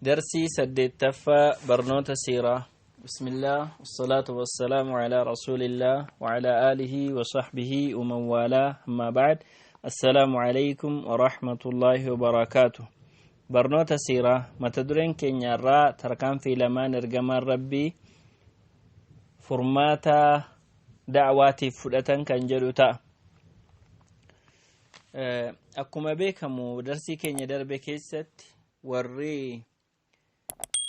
Darsii saddeettaffaa barnoota siiraa. بسم الله والصلاة والسلام على رسول الله وعلى آله وصحبه ومن والاه، أما بعد، السلام عليكم ورحمة الله وبركاته. Barnoota siiraa mata dureen keenya irraa tarkaanfii lamaan ergamaan Rabbii furmaata da'waatiif fudhatan kan jedhu ta'a. Akkuma beekamu, darsii keenya darbe keessatti warri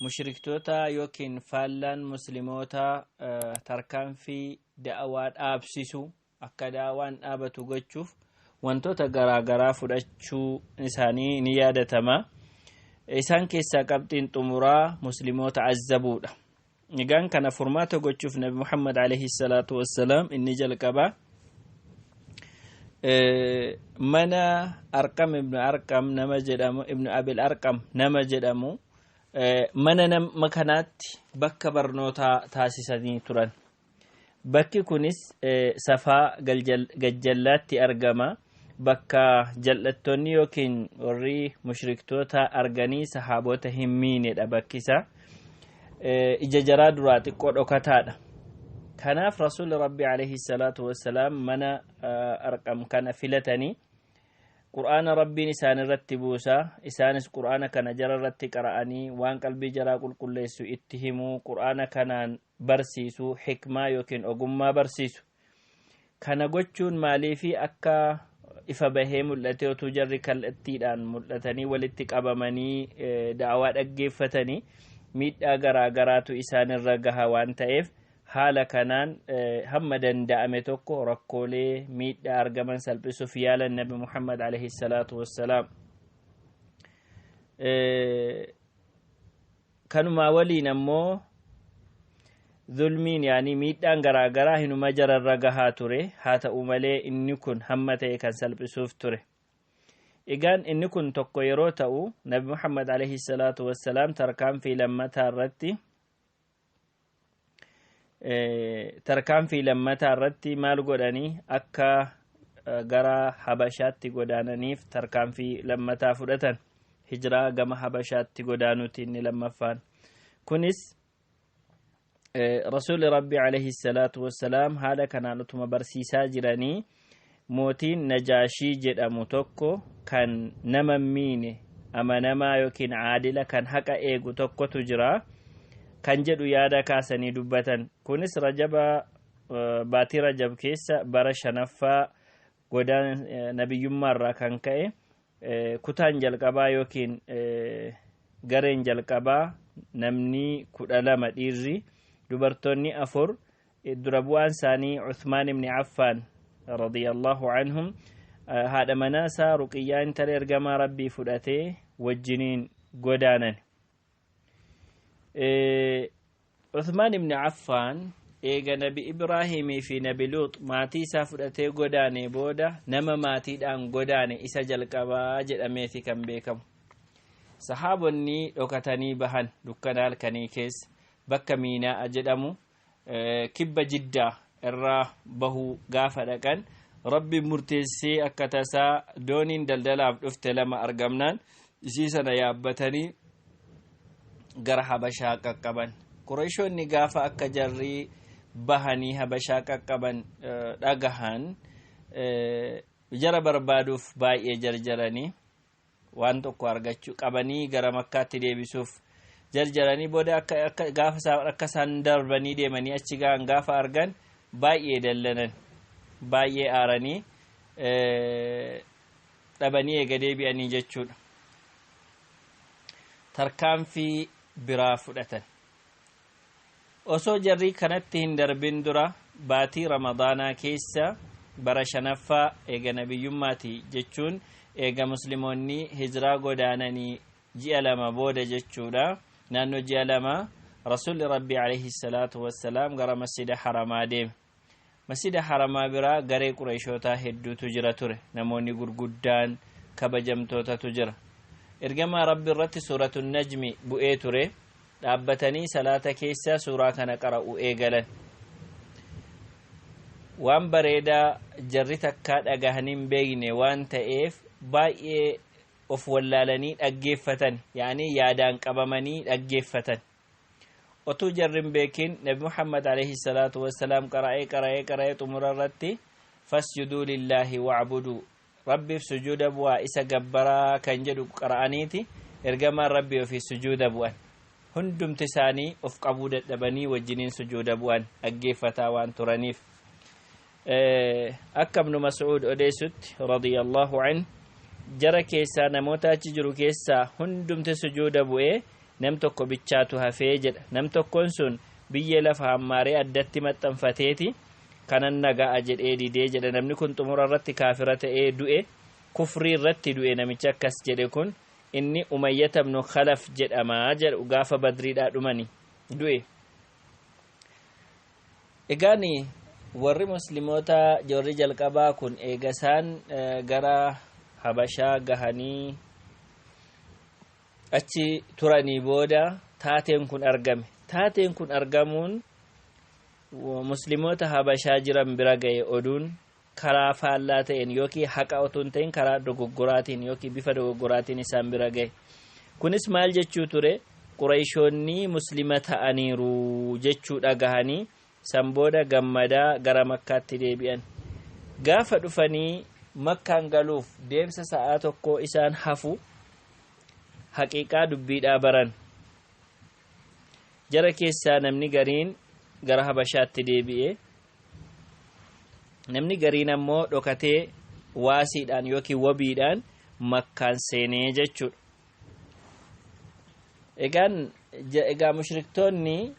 mushriktoota yookiin faallaan Musliimoota tarkaanfii da'awaa dhaabsisu, akka da'awaan dhaabatu gochuuf wantoota garaa garaa fudhachuu isaanii ni yaadatama. Isaan keessaa qabxiin xumuraa Musliimoota azzabuudha. Egaan kana furmaata gochuuf Nabi Muhammad alayhi salaatu wassalaam inni jalqaba mana Arqam ibnu Arqam nama jedhamu, ibnu Abil Arqam nama jedhamu, mana nama kanaatti bakka barnootaa taasisanii turan. Bakki kunis Safaa gajjallaatti argama. Bakka jal'attoonni yookiin warri mushriktoota arganii sahaabota hin miinedha bakki isaa. Ija jaraa duraa xiqqoo dhokataadha. Kanaaf Rasuulli Rabbi alayhi salaatu wassalaam mana Arqam kana filatanii Qur'aana Rabbiin isaan irratti buusaa, isaanis Qur'aana kana jara irratti qara'anii waan qalbii jaraa qulqulleessu itti himuu, Qur'aana kanaan barsiisuu, xikmaa yookiin ogummaa barsiisu. Kana gochuun maaliifi akka ifa bahee mul'ate otuu jarri kallattiidhaan mul'atanii walitti qabamanii da'awaa dhaggeeffatanii miidhaa garaa garaatu isaan irra gaha waan ta'eef, haala kanaan hamma danda'ame tokko rakkoolee miidhaa argaman salphisuuf yaalan Nabi Muhammad alayhi salaatu wassalaam. Kanumaa waliin ammoo zulmiin, yaanii miidhaan garaa garaa hinuma jararra gahaa ture. Haa ta'u malee, inni kun hamma ta'e kan salphisuuf ture. Egaan inni kun tokko yeroo ta'u, Nabi Muhammad alayhi salaatu wassalaam tarkaanfii lammataa irratti maal godhanii? Akka gara Habashaatti godaananiif tarkaanfii lammataa fudhatan. Hijiraa gama Habashaatti godaanuuti inni lammaffaan. Kunis Rasuulli Rabbi alayhi salaatu wassalaam haala kanaan utuma barsiisaa jiranii, mootiin Najaashii jedhamu tokko, kan nama miine, amanamaa yookiin caadila, kan haqa eegu tokkotu jira kan jedhu yaada kaasanii dubbatan. Kunis Rajaba, baatii Rajab keessa, bara shanaffaa godaan nabiyyummaarraa kan ka'e, kutaan jalqabaa yookiin gareen jalqabaa namni 12 dhiirri, dubartoonni afur, dura bu'aan isaanii Uthmaan ibni Affaan radiyallahu anhum, haadha manaasaa Ruqiyyaa intala ergamaa Rabbii fudhatee wajjiniin godaanan. Uthmaan ibni Affaan eega Nabi Ibraahimii fi Nabi Luux maatii isaa fudhatee godaane booda nama maatiidhaan godaane isa jalqabaa jedhameeti kan beekamu. Sahaabonni dhokatanii bahan. Dukkana halkanii keessa bakka Miinaa'a jedhamu kibba Jiddaa irraa bahuu gaafa dhaqan, Rabbi murteessee akka tasaa dooniin daldalaaf dhufte lama argamnaan isii sana yaabbatanii gara Habashaa qaqqaban. Qureeshoonni gaafa akka jarri bahanii Habashaa qaqqaban dhagahan, jara barbaaduuf baay'ee jarjaranii, waan tokko argachuu qabanii gara Makkaatti deebisuuf jarjaranii, booda akka gaafa akka isaan darbanii deemanii achi gahan gaafa argan baay'ee dallanan, baay'ee aaranii, dhabanii eega deebi'anii jechuudha. Tarkaanfii biraa fudhatan. Osoo jarri kanatti hin darbin dura, baatii Ramadaanaa keessa, bara shanaffaa eega nabiyyummaati jechuun eega Musliimoonni hijiraa godaananii ji'a 2 booda jechuudha, naannoo ji'a 2, Rasuulli Rabbii alayhi salaatu wassalaam gara Masjida Haramaa deeme. Masjida Haramaa biraa garee Qureeshootaa hedduutu jira ture. Namoonni gurguddaan kabajamtootatu jira. Ergamaa Rabbi irratti Suuratu Najmi bu'ee ture. Dhaabbatanii salaata keessa suuraa kana qara'u eegalan. Waan bareedaa jarri takkaa dhagahanii hin beekne waan ta'eef baay'ee of wallaalanii dhaggeeffatan, yaani yaadaan qabamanii dhaggeeffatan. Otuu jarri hin beekin Nabi Muhammad alayhi salaatu wassalaam qara'ee qara'ee qara'ee xumura irratti fasjuduu lillaahi wa'buduu, rabbiif sujuuda bu'aa isa gabbaraa kan jedhu qara'aniiti ergamaan rabbii ofii sujuuda bu'an. Hundumti isaanii of qabuu dadhabanii wajjiniin sujuuda bu'an dhaggeeffataa waan turaniif. Akka Ibnu Mas'uud odeessutti radiyallahu anhu, jara keessaa namoota achi jiru keessaa hundumti sujuuda bu'ee nam tokko bichaatu hafee jedha. Nam tokkoon sun biyyee lafa hammaaree addatti maxxanfateeti kanan naga'a jedhee didee jedha. Namni kun xumura irratti kaafira ta'ee du'e, kufrii irratti du'e. Namichi akkas jedhe kun inni Umayyata ibnu Khalaf jedhamaa jedhu, gaafa Badriidhaa dhumani du'e. Egaani warri musliimoota warri jalqabaa kun eega isaan gara Habashaa gahanii achi turanii booda taateen kun argame. Taateen kun argamuun musliimoota Habashaa jiran bira ga'e oduun karaa faallaa ta'een yookiin haqa otoo hin ta'in karaa dogoggoraatiin yookiin bifa dogoggoraatiin isaan bira ga'e. Kunis maal jechuu ture? Qurayshoonni muslima ta'aniiru jechuu dhagahanii san booda gammadaa gara Makkaatti deebi'an. Gaafa dhufanii Makkaan galuuf deemsa sa'aa tokko isaan hafu haqiiqaa dubbiidhaa baran. Jara keessaa namni gariin gara Habashaatti deebi'e, namni gariin ammoo dhokatee waasiidhaan yookiin wabiidhaan Makkaan seenee jechuudha. Egaa mushriktoonni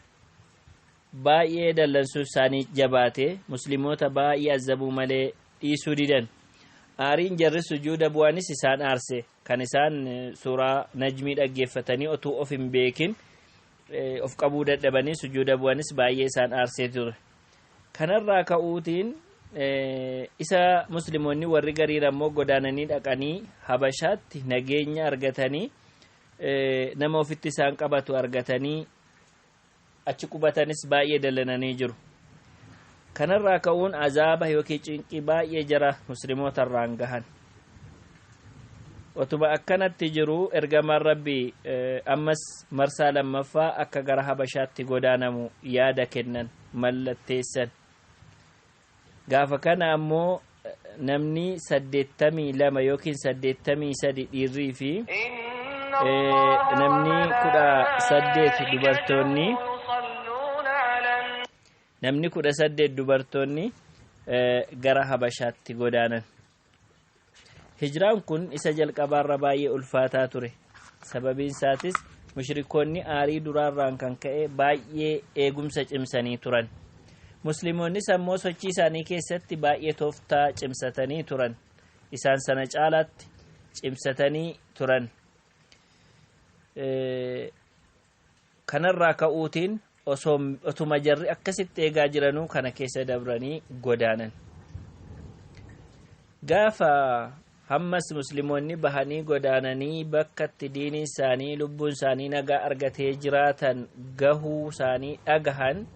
baay'ee dallansuu isaanii jabaate, musliimoota baay'ee azabuu malee dhiisuu didan. Aariin jarri sujuuda bu'anis isaan aarse. Kan isaan suuraa Najmii dhaggeeffatanii otuu of hin beekin of qabuu dadhabanii sujuuda bu'anis baay'ee isaan aarsee ture. Kanarraa ka'uutiin isa musliimoonni warri gariin ammoo godaananii dhaqanii Habashaatti nageenya argatanii nama ofitti isaan qabatu argatanii achi qubatanis baay'ee dallananii jiru. Kanarraa ka'uun azaaba yookiin cinqii baay'ee jara musliimoota irraan gahan. Otuma akkanatti jiru ergamaan rabbii ammas marsaa lammaffaa akka gara Habashaatti godaanamu yaada kennan, mallatteessan. Gaafa kana ammoo namni 82 yookiin 83 dhiirrii fi namni 18 dubartoonni, namni 18 dubartoonni gara Habashaatti godaanan. Hijraan kun isa jalqabaarra baay'ee ulfaataa ture. Sababiin isaatis mushrikoonni aarii duraarraan kan ka'e baay'ee eegumsa cimsanii turan. Musliimoonnis ammoo sochii isaanii keessatti baay'ee tooftaa cimsatanii turan. Isaan sana caalaatti cimsatanii turan. Kanarraa ka'uutiin otuma jarri akkasitti eegaa jiranuu kana keessa dabranii godaanan. Gaafa hammas musliimoonni bahanii godaananii bakka itti diiniin isaanii lubbuun isaanii nagaa argatee jiraatan gahuu isaanii dhagahan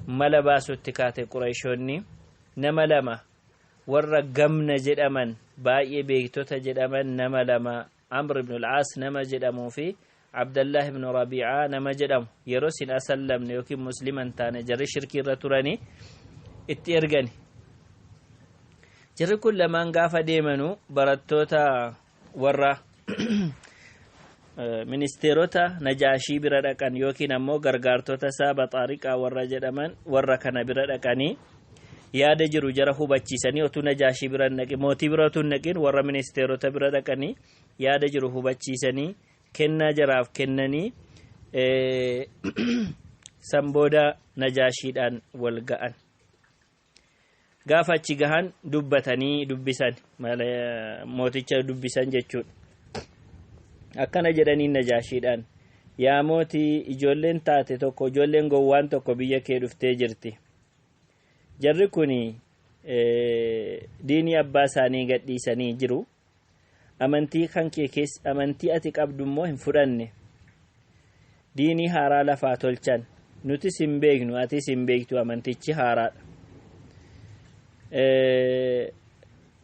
mala baasutti kaate Qurayshoonni. Nama lama warra gamna jedhaman baay'ee beektota jedhaman nama lama, Amr ibn al-Aas nama jedhamuu fi Abdallah ibn Rabi'aa nama jedhamu, yeroo sin asallamne yookiin musliman taane jarri shirkii irra turanii itti ergani. Jarri kun lamaan gaafa deemanu barattoota warra ministeerota Najaashii bira dhaqan yookiin ammoo gargaartota isaa Baxaariqaa warra jedhaman warra kana bira dhaqanii yaada jiru jara hubachiisanii otuu Najaashii bira hin dhaqin, mootii bira otuu hin dhaqin warra ministeerota bira dhaqanii yaada jiru hubachiisanii kennaa jaraaf kennanii san booda Najaashiidhaan wal ga'an. Gaafa achi gahan dubbatanii dubbisan, mooticha dubbisan jechuudha. Akkana jedhanii Najaashiidhaan, yaa mootii, ijoolleen taate tokko, ijoolleen gowwaan tokko biyya kee dhuftee jirti. Jarri kun diinii abbaa isaanii gadhiisanii jiru. Amantii kan kee keessa, amantii ati qabdu immoo hin fudhanne. Diinii haaraa lafaa tolchan. Nutis hin beeknu, atis hin beektu, amantichi haaraadha.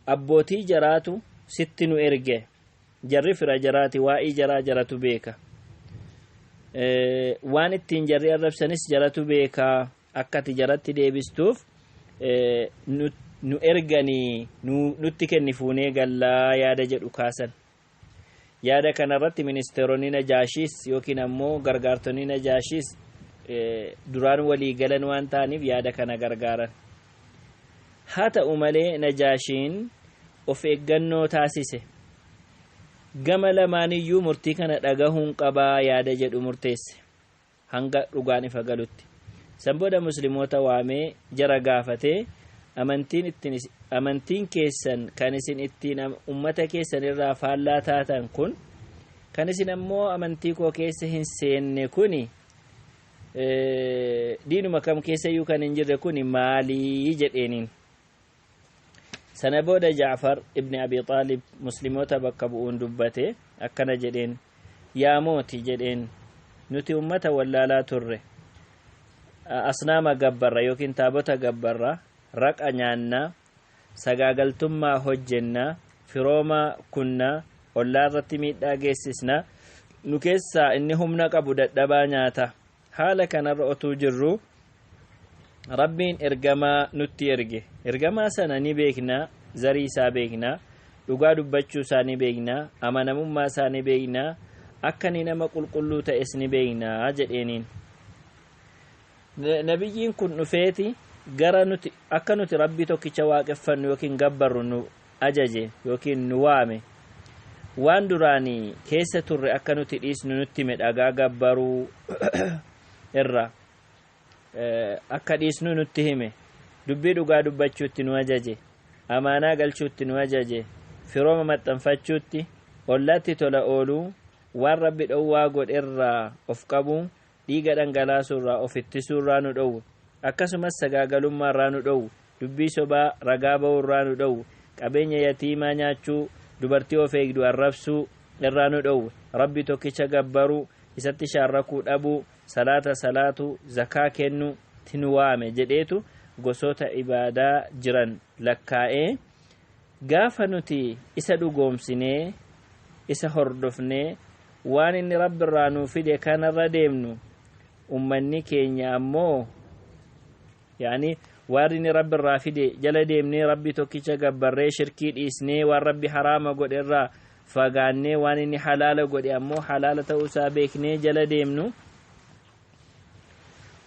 Abbootii jaraatu sitti nu erge. Jarri fira jaraati, waa'ii jaraa jaratu beeka. Waan ittiin jarri arrabsanis jaratu beeka. Akka ati jaratti deebistuuf nu erganii nutti kenni fuunee gallaa yaada jedhu kaasan. Yaada kanarratti ministeeronni Najaashiis yookiin ammoo gargaartonni Najaashiis duraan walii galan waan ta'aniif yaada kana gargaaran. Haa ta'u malee Najaashiin of eeggannoo taasise. Gama lamaaniyyuu murtii kana dhagahuun qabaa yaada jedhu murteesse hanga dhugaan ifa galutti. San booda musliimoota waamee jara gaafatee, amantiin keessan kan isin ittiin ummata keessan irraa faallaa taatan kun, kan isin ammoo amantii koo keessa hin seenne kuni, diinuma kam keessa iyyuu kan hin jirre kuni maalii jedheeniin. Sana booda Jaafar ibni Abi Xaalib musliimoota bakka bu'uun dubbate. Akkana jedheen: "Yaa mooti," jedheen, "nuti ummata wallaalaa turre. Asnaama gabbarra yookiin taabota gabbarra, raqa nyaannaa, sagaagaltummaa hojjennaa, firooma kunnaa, ollaa irratti miidhaa geessisna. Nu keessaa inni humna qabu dadhabaa nyaata. Haala kanarra otuu jirru Rabbiin ergamaa nutti erge. Ergamaa sana ni beekna, zarii isaa beekna, dhugaa dubbachuu isaa ni beekna, amanamummaa isaa ni beekna, akka inni nama qulqulluu ta'es ni beekna," jedheeniin. "Nabiyyiin kun dhufeeti gara nuti akka nuti Rabbii tokkicha waaqeffannu yookiin gabbarru nu ajaje yookiin nu waame. Waan duraanii keessa turre akka nuti dhiisnu nutti hime. Dhagaa gabbaruu irra akka dhiisnu nutti hime. Dubbii dhugaa dubbachuutti nu ajaje, amaanaa galchuutti nu ajaje, firooma maxxanfachuutti, ollaatti tola ooluu, waan Rabbi dhowwaa godherraa of qabuu, dhiiga dhangalaasuurraa of ittisuurraa nu dhowwu, akkasumas sagaagalummaarraa nu dhowwu, dubbii sobaa ragaa ba'uurraa nu dhowwu, qabeenya yatiimaa nyaachuu, dubartii of eegdu arrabsuu irraa nu dhowwu, Rabbi tokkicha gabbaruu, isatti shaarrakuu dhabuu, salaata salaatuu, zakaa kennuu nu waame," jedheetu gosoota ibaadaa jiran lakkaa'ee, "Gaafa nuti isa dhugoomsinee, isa hordofnee, waan inni Rabbi irraa nuu fide kanarra deemnu, ummanni keenya ammoo, yaani waan inni Rabbi irraa fide jala deemnee, Rabbi tokkicha gabbarree, shirkii dhiisnee, waan Rabbi haraama godhe irraa fagaannee, waan inni halaala godhe ammoo halaala ta'uusaa beeknee jala deemnu,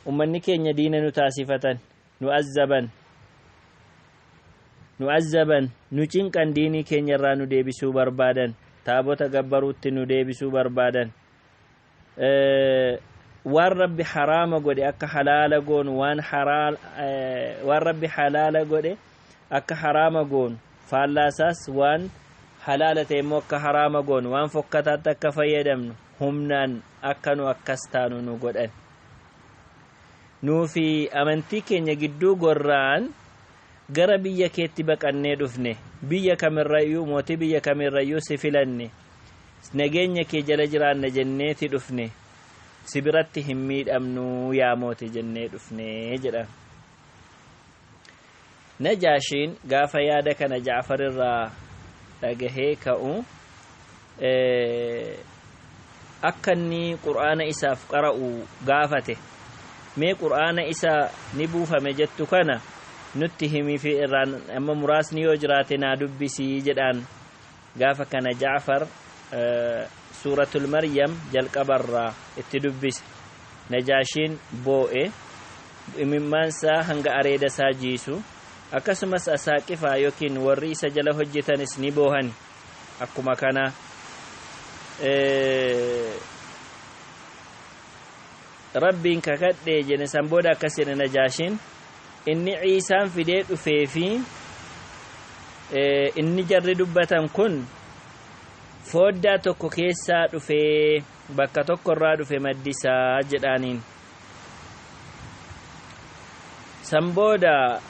ummanni keenya diina nu taasifatan, nu azzaban, nu azzaban, nu cinqan, diinii keenya irraa nu deebisuu barbaadan, taabota gabbaruutti nu deebisuu barbaadan, waan Rabbi haraama godhe akka halaala goonu, waan Rabbi halaala godhe akka haraama goonu, faallaasaas waan halaala ta'e immoo akka haraama goonu, waan fokkataatti akka fayyadamnu, humnaan akka nu akkas taanu nu godhan. Nuufi amantii keenya gidduu gorraan gara biyya keetti baqannee dhufne. Biyya kamirrayyuu, mootii biyya kamirrayyuu si filanne, nageenya kee jala jiraanna jenneeti dhufne. Si biratti hin miidhamnu, yaa mooti, jennee dhufne," jedhan. Najaashiin gaafa yaada kana Jaafar irraa dhagahee ka'u, akka inni Qur'aana isaaf qara'u gaafate. "Mee Qur'aana isa ni buufame jettu kana nutti himii fi irraan amma muraasni yoo jiraate naa dubbisii," jedhaan. Gaafa kana Jaafar Suuratul Maryam jalqabarraa itti dubbise. Najaashiin boo'e, imimmaansaa hanga areeda isaa jiisu. Akkasumas asaaqifaa yookiin warri isa jala hojjetanis ni boohan akkuma kana. "Rabbiin kakadhee," jedhe. San booda akkas jedhe Najaashiin: "Inni Ciisaan fidee dhufee fi inni jarri dubbatan kun fooddaa tokko keessaa dhufee, bakka tokko irraa dhufe maddisaa," jedhaaniin. San booda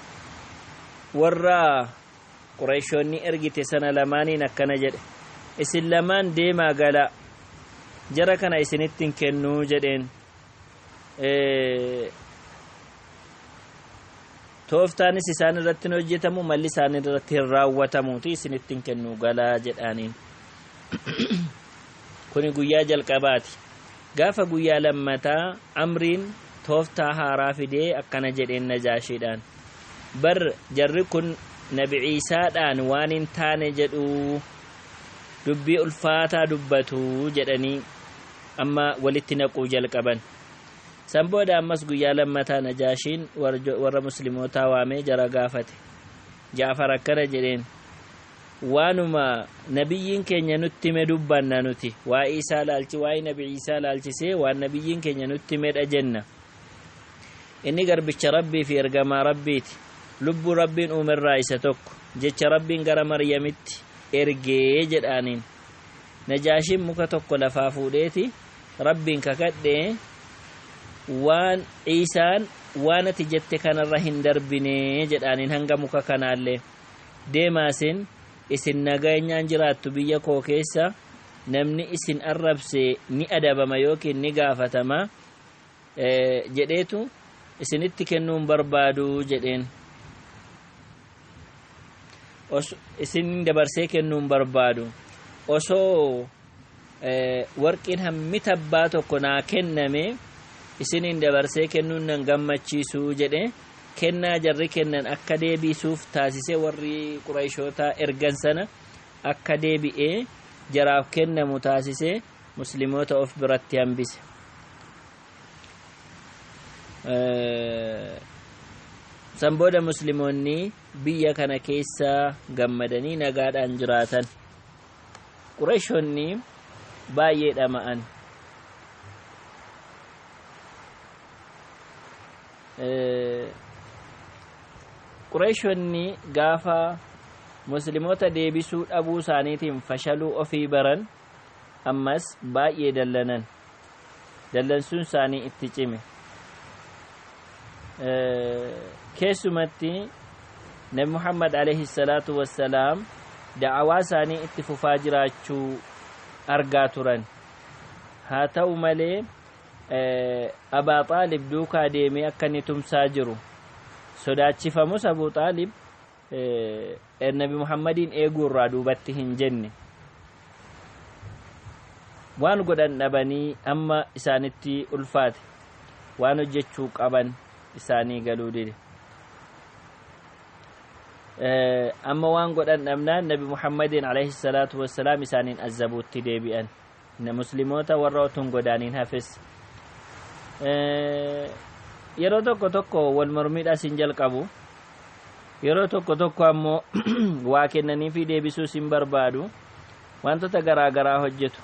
warra Qureeshoonni ergite sana lamaaniin akkana jedhe: "Isin lamaan deemaa gala, jara kana isinitti hin kennuu," jedheen. "Tooftaanis isaan irratti hin hojjetamu, malli isaan irratti hin raawwatamuuti isinitti hin kennuu, galaa," jedhaaniin. Kuni guyyaa jalqabaati. Gaafa guyyaa lammataa Amriin tooftaa haaraa fidee akkana jedheen Najaashiidhaan: bar jarri kun Nabi Ciisaadhaan waan hin taane jedhuu, dubbii ulfaataa dubbatu jedhanii amma walitti naquu jalqaban. San booda ammas guyyaa lammataa Najaashiin warra muslimootaa waamee jara gaafate. Jaafar akkana jedheen: waanuma nabiyyiin keenya nutti hime dubbanna nuti, waa'ee isaa laalchi, waa'ee Nabi Ciisaa laalchisee waan nabiyyiin keenya nutti himedha jenna. Inni garbicha Rabbii fi ergamaa Rabbiiti, lubbuu Rabbiin uumerraa isa tokko, jecha Rabbiin gara Maryamitti ergee jedhaaniin. Najaashiin muka tokko lafaa fuudheeti Rabbiin kakadhee, waan Ciisaan waan ati jette kanarra hin darbinee jedhaaniin. Hanga muka kanaallee deemaasin isin nageenyaan jiraattu biyya koo keessa, namni isin arrabse ni adabama yookiin ni gaafatama jedheetu isinitti kennuun barbaadu jedheen, isin dabarsee kennuun barbaadu. Osoo warqiin hammi tabbaa tokko naa kenname isiniin dabarsee kennuun nan gammachiisuu jedhe. Kennaa jarri kennan akka deebisuuf taasise, warri Qurayshoota ergan sana akka deebi'ee jaraaf kennamu taasise, musliimoota of biratti hambise. San booda musliimoonni biyya kana keessa gammadanii nagaadhaan jiraatan. Qurayshoonni baay'ee dhama'an. Qurayshoonni gaafa musliimoota deebisuu dhabuu isaaniitiin fashaluu ofii baran ammas baay'ee dallanan. Dallansuun isaanii itti cime. Keessumatti Nabi Muhammad alayhi salaatu wassalaam da'awaa isaanii itti fufaa jiraachuu argaa turan. Haa ta'u malee Abaa Xaalib duukaa deemee akka inni tumsaa jiru sodaachifamus, Abuu Xaalib Nabi Muhammadiin eeguu irraa duubatti hin jenne. Waan godhan dhabanii amma isaanitti ulfaate, waan hojjechuu qaban isaanii galuu dide. Amma waan godhan dhabnaan Nabi Muhammadiin alayhi salaatu wassalaam isaaniin azzabuutti deebi'an, musliimoota warra otun godaaniin hafes. Yeroo tokko tokko wal mormiidhaas hin jalqabu, yeroo tokko tokko ammoo waa kennanii fi deebisuus hin barbaadu, wantoota garaa garaa hojjetu.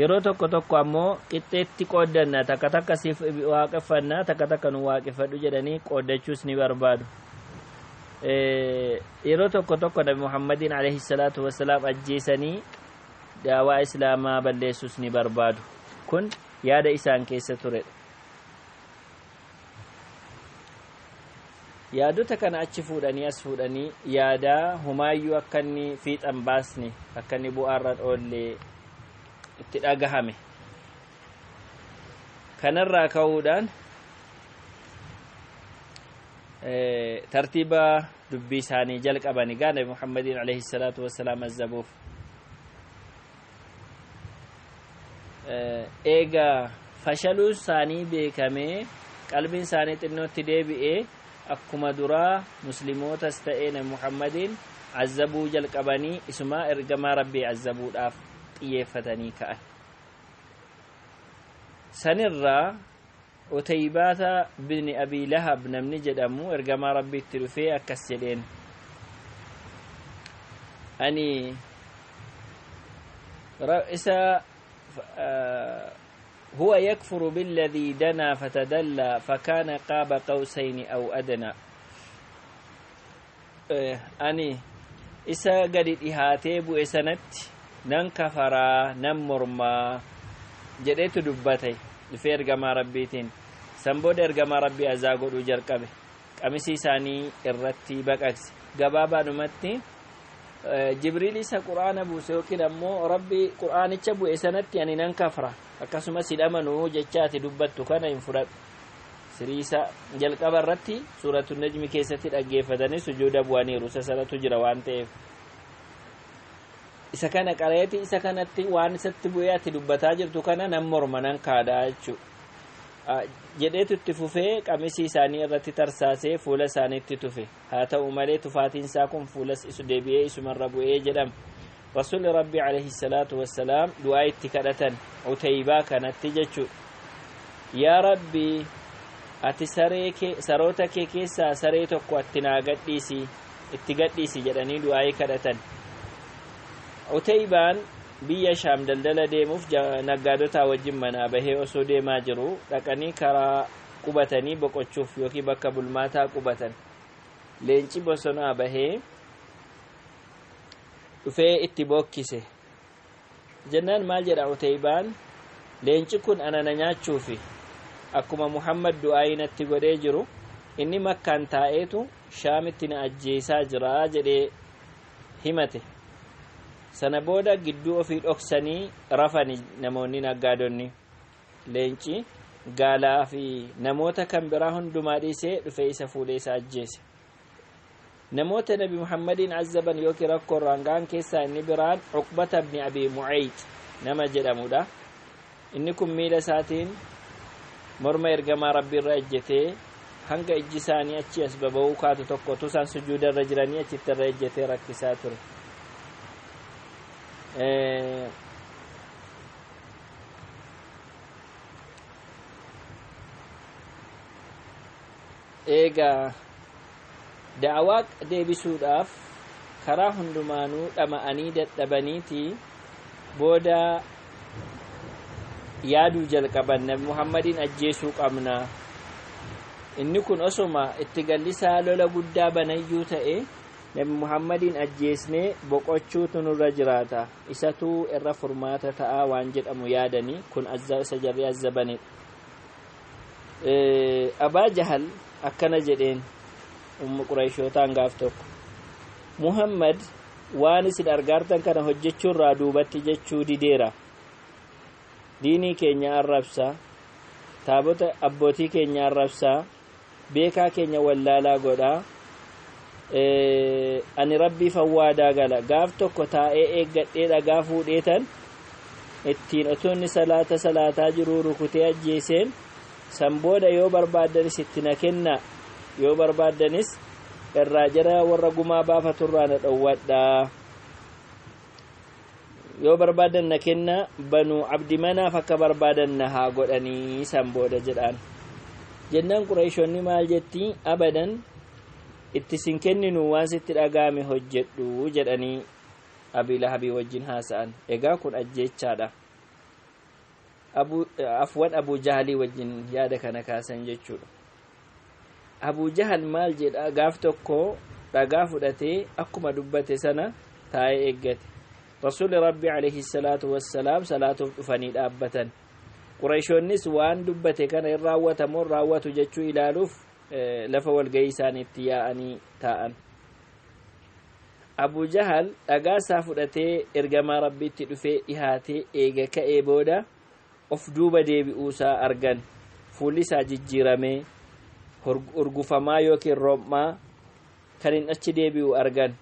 Yeroo tokko tokko ammoo qixxeetti qooddanna, takka takka siif waaqeffannaa, takka takka nu waaqeffadhu jedhanii qooddachuus ni barbaadu. Yeroo tokko tokko Nabi Muhammadiin alayhi salaatu wassalaam ajjeesanii daawaa islaamaa balleessuus ni barbaadu. Kun yaada isaan keessa turedha. Yaadota kana achi fuudhanii as fuudhanii yaadaa humaayyuu akka inni fiixan baasne, akka inni bu'aarra dhoollee itti dhagahame. Kanarraa ka'uudhaan tartiiba dubbii isaanii jalqabani gaa Nabi Muhammadiin alayhi salaatu wassalaam azzabuuf. Eega fashaluu isaanii beekamee qalbiin isaanii xinnootti deebi'ee, akkuma duraa muslimootas ta'ee Nabi Muhammadiin azzabuu jalqabanii, isumaa ergamaa Rabbii azzabuudhaaf xiyyeeffatanii ka'an. Sanirraa Utaybaata bini Abii Lahab namni jedhamu ergamaa Rabbiitti dhufee akkas jedheen: ani isa هو يكفر بالذي دنا فتدلى فكان قاب قوسين أو أدنى. Ani isa gadi dhihaatee bu'e sanatti nan kafaraa, nan mormaa jedheetu dubbate dhufee ergamaa Rabbiitiin. San booda ergamaa Rabbii azaa godhuu jalqabe, qamisii isaanii irratti baqaqse. Gabaabaadhumatti Jibriil isa Qur'aana buuse yookiin ammoo Rabbi Qur'aanicha bu'e sanatti ani nan kafra, akkasumas hin amanuu, jecha ati dubbattu kana hin fudhadhu. Siriisa jalqaba irratti Suuratu Najmi keessatti dhaggeeffatanii sujuuda bu'aniiru, isa sanatu jira waan ta'eef. Isa kana qareeti isa kanatti waan isatti bu'ee ati dubbataa jirtu kana nan morma nan kaadaa jechuudha. Jedheetu itti fufee qamisii isaanii irratti tarsaasee fuula isaaniitti tufe. Haa ta'u malee tufaatiin isaa kun fuulas isu deebi'ee isumarra bu'ee jedhama. Rasuulli Rabbi alayhi salaatu wassalaam du'aa itti kadhatan Utaybaa kanatti jechuudha. Yaa Rabbi, ati saroota kee keessaa saree tokko atti naa gadhiisi, itti gadhiisi jedhanii du'aa kadhatan. Utaybaan biyya Shaam daldala deemuuf naggaadotaa wajjin manaa bahee osoo deemaa jiru dhaqanii karaa qubatanii boqochuuf yookiin bakka bulmaataa qubatan. Leenci bosonaa bahee dhufee itti bookkise. Jennaan maal jedha Utaybaan? Leenci kun ana na nyaachuufi akkuma Muhammad du'aa natti godhee jiru inni Makkaan taa'eetu Shaamitti na ajjeesaa jira jedhee himate. Sana booda gidduu ofii dhoksanii rafani namoonni naggaadonni. Leenci gaalaa fi namoota kan biraa hundumaa dhiisee dhufee isa fuudhee isa ajjeese. Namoota Nabi Muhammadiin azzaban yookiin rakkoo irraan ga'an keessaa inni biraan Uqbata ibn Abi Mu'ayt nama jedhamudha. Inni kun miila isaatiin morma ergamaa Rabbii irra ejjetee hanga ijji isaanii achi as baba'uu kaatu tokko utuu isaan sujuuda irra jiranii achitti irra ejjetee rakkisaa ture. Eegaa da'awaa deebisuudhaaf karaa hundumaanuu dhama'anii dadhabaniiti booda yaaduu jalqaban. Nabi Muhammadiin ajjeesuu qabna. Inni kun osoma itti gallisaa lola guddaa banayyuu ta'e Nabi Muhammadiin ajjeesnee boqochuutu nurra jiraata, isatuu irra furmaata ta'aa waan jedhamu yaadanii kun isa jarri azzabanidha. Abaa Jahal akkana jedheen umma Quraayishootaan gaaf tokko, Muhammad waan isin argaartan kana hojjechuurraa duubatti jechuu dideera. Diinii keenya arrabsaa, taabota abbootii keenya arrabsaa, beekaa keenya wallaalaa godhaa. Ani Rabbii fawwaadaa gala. Gaaf tokko taa'ee eeggadhee dhagaa fuudheetan ittiin otoo inni salaata salaataa jiruu rukutee ajjeeseen san booda yoo barbaaddanis itti na kenna, yoo barbaaddanis irraa jara warra gumaa baafaturraa na dhowwadhaa, yoo barbaadan na kenna, Banuu Abdi Manaaf akka barbaadan na haa godhanii san booda jedhaan. Jennaan Qurayshoonni maal jetti? Abadan itti sin kenninu, waan sitti dhaga'ame hojjedhu jedhanii Abii Lahabii wajjin haasa'an. Egaa kun ajjeechaadha. Afwan, Abuu Jahalii wajjin yaada kana kaasan jechuudha. Abuu Jahal maal jedha? Gaaf tokko dhagaa fudhatee akkuma dubbate sana taa'ee eeggate. Rasuulli Rabbi alayhi salaatu wassalaam salaatuuf dhufanii dhaabbatan. Qurayshoonnis waan dubbate kana hin raawwatamoo raawwatu jechuu ilaaluuf lafa walgahii isaaniitti yaa'anii taa'an. Abu Jahal dhagaa isaa fudhatee ergamaa Rabbiitti dhufee dhihaatee eega ka'ee booda of duuba deebi'uusaa argan. Fuulli isaa jijjiiramee urgufamaa yookiin rom'aa kan hin achi deebi'u argan.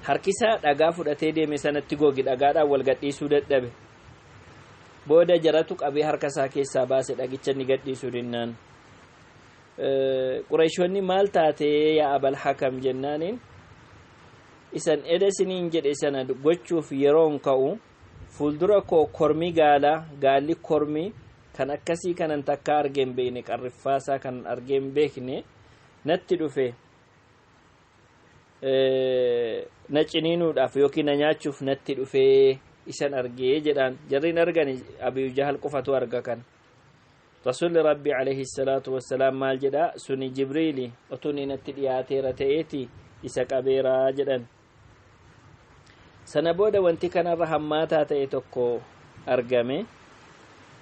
Harkisaa dhagaa fudhatee deeme sanatti gogi, dhagaadhaan wal gadhiisuu dadhabe. Booda jaratu qabee harka isaa keessaa baase dhagicha inni gadhiisuu dinnaan. Qurayshoonni maal taatee yaa Abal Hakam jennaaniin, isan eda isiniin jedhe sana gochuuf yeroon ka'u fuuldura koo kormi gaalaa, gaalli kormi kan akkasii kanan takka argeen beekne, qarriffaasaa kan argeen beekne natti dhufe, na ciniinuudhaaf yookiin na nyaachuuf natti dhufee isan argee jedhaan. Jarriin argani, Abiyu Jahal qofatu arga kan. Rasuulli Rabbi alayhi salaatu wassalaam maal jedha? Suni Jibriili otuu inni natti dhiyaateera ta'eeti isa qabeeraa jedhan. Sana booda wanti kanarra hammaataa ta'e tokko argame.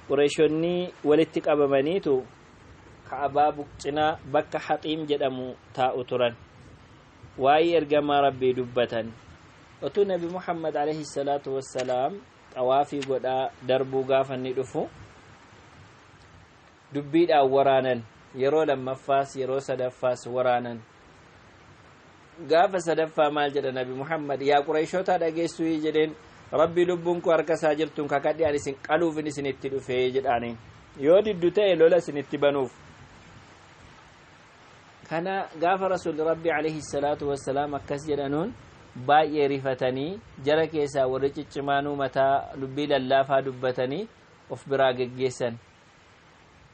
Qureeshonni walitti qabamaniitu Ka'abaa cinaa bakka Haxiim jedhamu taa'u turan. Waa'ee ergamaa Rabbii dubbatan. Otuu Nabi Muhammad alayhi salaatu wassalaam xawaafii godhaa darbuu gaafa inni dhufu dubbiidhaan waraanan. Yeroo lammaffaas yeroo sadaffaas waraanan. Gaafa sadaffaa maal jedha Nabi Muhammad? Yaa Qurayshoota, dhageessuu jedheen. Rabbii lubbuun koo harka isaa jirtuun kakadhi, ani isin qaluufin isinitti dhufee jedhaaniin, yoo diddu ta'e lola isinitti banuuf. Kana gaafa Rasuulli Rabbi alayhi salaatu wassalaam akkas jedhanuun baay'ee rifatanii, jara keessaa warri ciccimaanuu mataa dubbii lallaafaa dubbatanii of biraa geggeessan.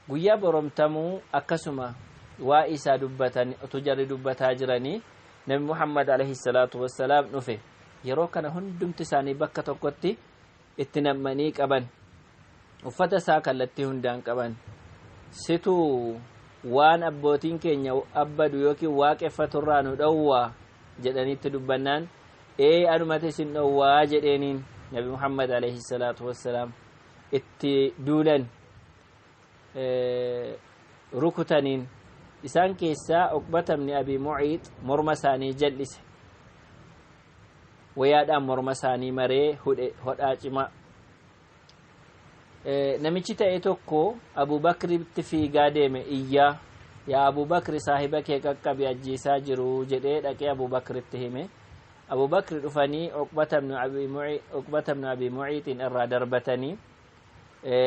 Guyyaa boromtamuu akkasuma waa isaa dubbatan. Utuu jarri dubbataa jiranii Nabi Muhammad alayhi salaatu wassalaam dhufe. Yeroo kana hundumti isaanii bakka tokkotti itti nammanii qaban, uffata isaa kallattii hundaan qaban. Situu waan abbootiin keenya abbadu yookiin waaqeffaturraa nu dhowwaa jedhaniitti dubbannaan, ee, anumati isin dhowwaa jedheeniin. Nabi Muhammad alayhi salaatu wassalaam itti duulan, rukutaniin. Isaan keessaa Uqbata ibni Abi Muciix morma isaanii jal'ise, wayaadhaan morma isaanii maree hudhe, hodhaa cimaa. Namichi ta'e tokko Abubakritti fiigaa deeme iyyaa, yaa Abubakri, saahiba kee qaqqabi, ajjiisaa jiru jedhee. Dhaqee Abubakritti hime. Abubakri dhufanii Uqbata ibnu Abi Muciixin irraa darbatanii,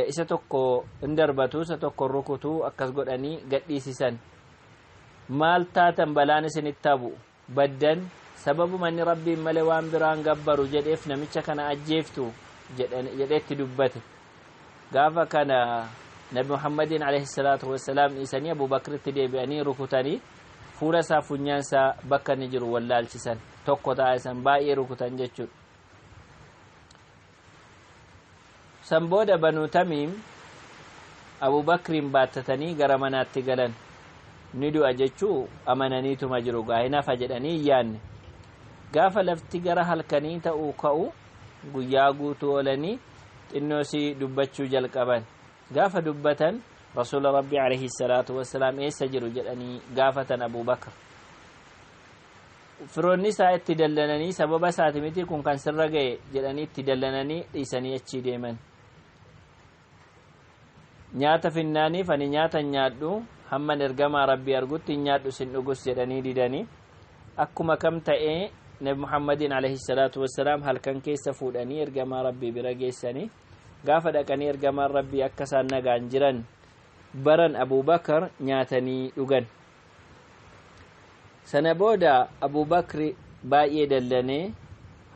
isa tokko hin darbatu, isa tokko rukutuu, akkas godhanii gadhiisisan. Maal taatan? Balaan isinitti habu baddan, sababuma inni Rabbiin malee waan biraan gabbaru jedheef namicha kana ajjeeftu jedheetti dubbate. Gaafa kana Nabi Muhammadiin alayhi salaatu wassalaam dhiisanii Abubakritti deebi'anii rukutanii, fuula isaa, funyaan isaa bakka inni jiru wallaalchisan, tokko taasisan, baay'ee rukutan jechuudha. San booda Banuu Tamiim Abubakriin baattatanii gara manaatti galan. Ni du'a jechuu amananiituma jiru, gaa hafa jedhanii hin yaanne. Gaafa lafti gara halkanii ta'uu ka'u, guyyaa guutuu oolanii xinnoosii dubbachuu jalqaban. Gaafa dubbatan Rasuula Rabbii alayhi salaatu wassalaam eessa jiru jedhanii gaafatan Abubakr. Firoonni isaa itti dallananii, sababa isaati miti kun kan sirra ga'e jedhanii itti dallananii dhiisanii achii deeman. Nyaata finnaaniif, ani nyaata hin nyaadhu, hamman ergamaa Rabbii argutti hin nyaadhu sin dhugus jedhanii didanii. Akkuma kam ta'ee Nabi Muhammadiin alayhi salaatu wassalaam halkan keessa fuudhanii ergamaa Rabbii bira geessanii. Gaafa dhaqanii ergamaan Rabbii akka isaan nagaan jiran baran, Abubakar nyaatanii dhugan. Sana booda Abubakri baay'ee dallanee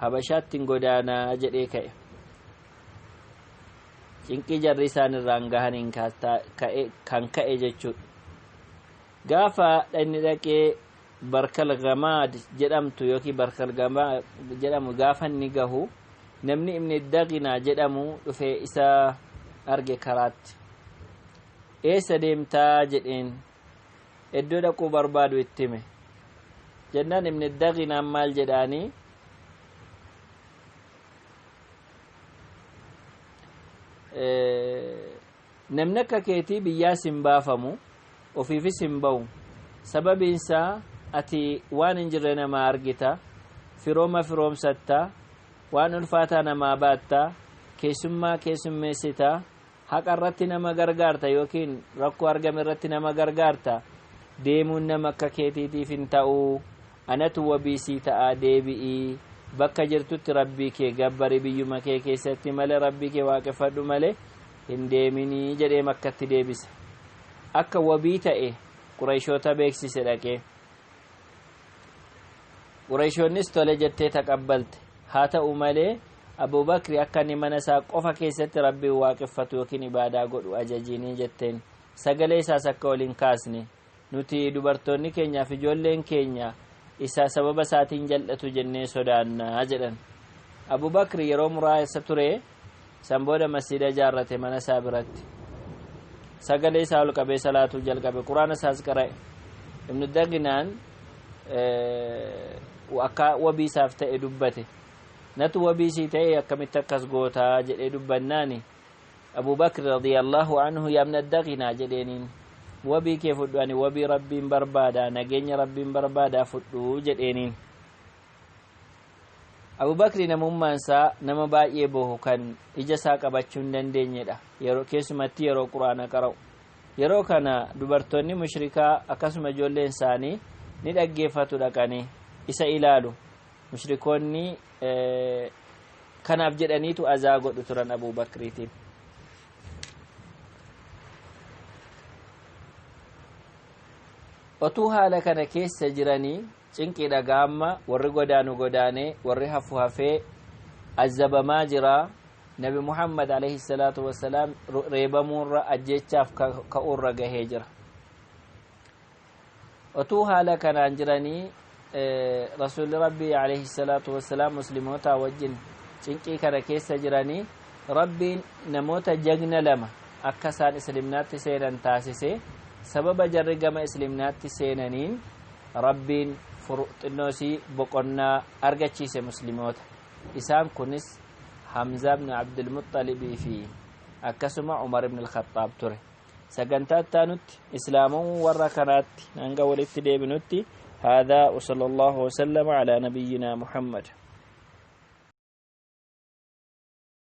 Habashaatti hin godaanaa jedhee ka'e. Cinqii jarri isaan irraan gahaniin kan ka'e jechuudha. Gaafa inni dhaqee Barkal Gamaad jedhamtu yookiin Barkal Gamaad jedhamu gaafa inni gahu, namni Ibni Daqinaa jedhamu dhufee isa arge karaatti. Eessa deemtaa jedheen. Iddoo dhaquu barbaadu itti hime jennaan, Ibni Daqinaan maal jedhaanii? Namni akka keetii biyyaas hin baafamu, ofiifis hin ba'u. Sababiinsaa ati waan hin jirre namaa argita, firooma firoomsatta, waan ulfaataa namaa baatta, keessummaa keessummeessita, haqa irratti nama gargaarta yookiin rakkoo argame irratti nama gargaarta. Deemuun nama akka keetiitiif hin ta'u. Anatu wabiisii ta'a, deebi'ii bakka jirtutti Rabbii kee gabbari, biyyuma kee keessatti malee, Rabbii kee waaqeffadhu malee hin deeminii jedhee Makkatti deebise. Akka wabii ta'e Qurayshoota beeksise dhaqee. Qurayshoonnis tole jettee taqabbalte. Haa ta'u malee Abubakri akka inni mana isaa qofa keessatti Rabbiin waaqeffatu yookiin ibaadaa godhu ajajiinii jetteen. Sagalee isaas akka waliin hin kaasne, nuti dubartoonni keenyaaf ijoolleen keenya isa sababa isaatiin jal'atu jennee sodaannaa jedhan. Abubakri yeroo muraasa ture. San booda masjida ijaarrate mana isaa biratti. Sagalee isaa ol qabee salaatuu jalqabe, Quraana isaas qara'e. Ibnu Daginaan akka wabii isaaf ta'e dubbate. Natu wabii sii ta'e, akkamitti akkas gootaa jedhee dubbannaani, Abubakr radiyallahu anhu yaa ibna Daginaa jedheeniin, wabii kee fudhu, ani wabii Rabbiin barbaada, nageenya Rabbiin barbaadaa, fudhu jedheeniin. Abubakri namummaan isaa nama baay'ee bohu, kan ija isaa qabachuu hin dandeenyedha, yeroo keessumatti yeroo Quraana qara'u. Yeroo kana dubartoonni mushrikaa akkasuma ijoolleen isaanii ni dhaggeeffatu. Dhaqanii Isa ilaalu mushrikoonni kanaaf jedhaniitu azaa godhu turan Abuu Bakriitiin. Otuu haala kana keessa jiranii cinqii dhagaamma, warri godaanu godaanee, warri hafu hafee azabamaa jira. Nabi Muhammad alayhi salaatu wasalaam reebamuurra, ajjeechaaf ka'uurra gahee jira. Otuu haala kanaan jiranii, Rasuulli Rabbii alayhi salaatu wasalaam musliimoota wajjin cinqii kana keessa jiranii, Rabbiin namoota jagna lama akka isaan islimnaatti seenan taasise. Sababa jarri gama islimnaatti seenaniin Rabbiin xinnoosii boqonnaa argachiise musliimoota. Isaan kunis Hamzaa ibn Abdulmuxalibii fi akkasuma Umar ibn Alkhaxaab ture. Sagantaa ittaanutti islaamummaa warra kanaatti hanga walitti deebinutti, هذا وصلى الله وسلم على نبينا محمد.